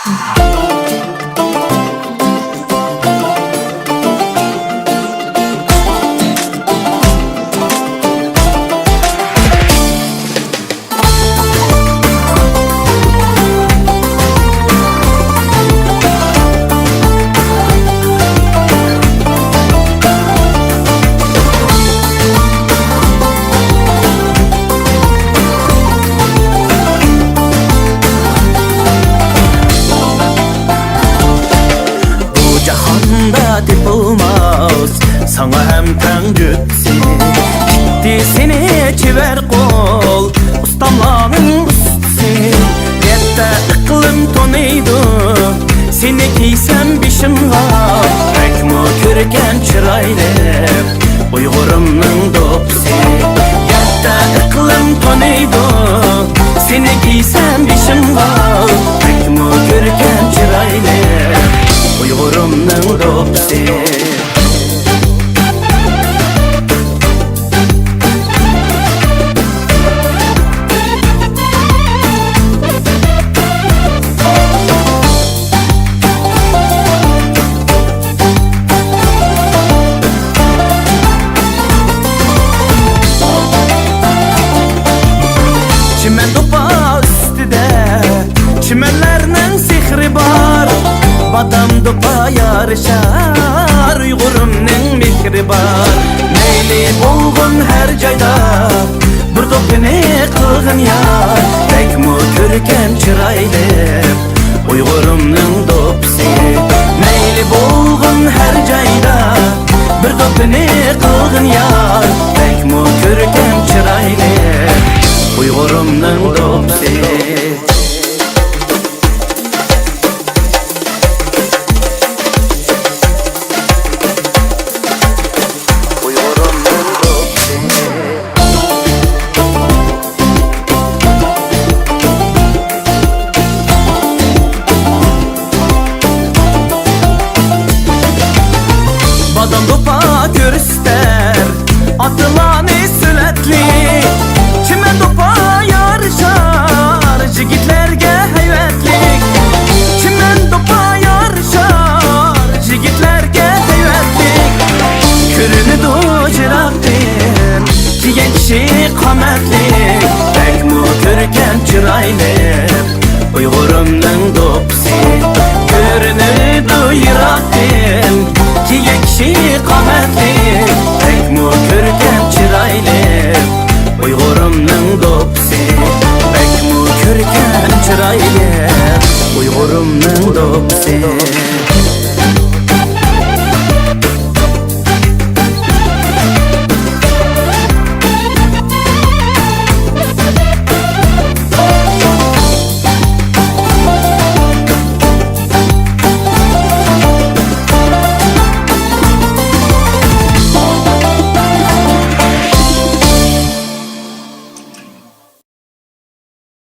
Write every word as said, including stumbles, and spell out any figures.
بۇ جاھاندا تېپىلماس ساڭا ھەم تەڭ جۈپسى. ئىتتى سېنى چېۋەر قول ئۇستاملارنىڭ ئۇستىسى. يەتتە ئىقلىم تونۇيدۇ سېنى كىيسەم بېشىمغا. بەكمۇ كۆركەم چىرايلىق ئۇيغۇرۇمنىڭ دوپپىسى. يەتتە ئىقلىم تونۇيدۇ سېنى كىيسەم بېشىمغا. بەكمۇ كۆركەم چىرايلىق ئۇيغۇرۇمنىڭ دوپپىسى. چىمەن دوپپا ئۈستىدە چىمەنلەرنىڭ سېھرى بار. بادام دوپپا يارىشار، ئۇيغۇرۇمنىڭ مېھرى بار. مەيلى بولغىن ھەر جايدا بىر دوپپىنى قىلغىن يار. بەكمۇ كۆركەم چىرايلىق ئۇيغۇرۇمنىڭ دوپپىسى. مەيلى بولغىن ھەر جايدا بىر دوپپىنى قىلغىن يار. بەكمۇ كۆركەم چىرايلىق ئۇيغۇرۇمنىڭ دوپپىسى. بادام دوپپا كۆرسىتەر ئاتىلارنى سۈرئەتلىك. چىمەن دوپپا يارىشار يىگىتلەرگە ھەيۋەتلىك. چىمەن دوپپا يارىشار يىگىتلەرگە ھەيۋەتلىك. كۆرۈنىدۇ يىراقتىن كىيگەن كىشى قامەتلىك. بەكمۇ كۆركەم چىرايلىق ئۇيغۇرۇمنىڭ دوپپىسى. كۆرۈنىدۇ يىراقتىن كىيگەن كىشى قامەتلىك. بەكمۇ كۆركەم چىرايلىق ئۇيغۇرۇمنىڭ دوپپىسى. بەكمۇ كۆركەم چىرايلىق ئۇيغۇرۇمنىڭ دوپپىسى.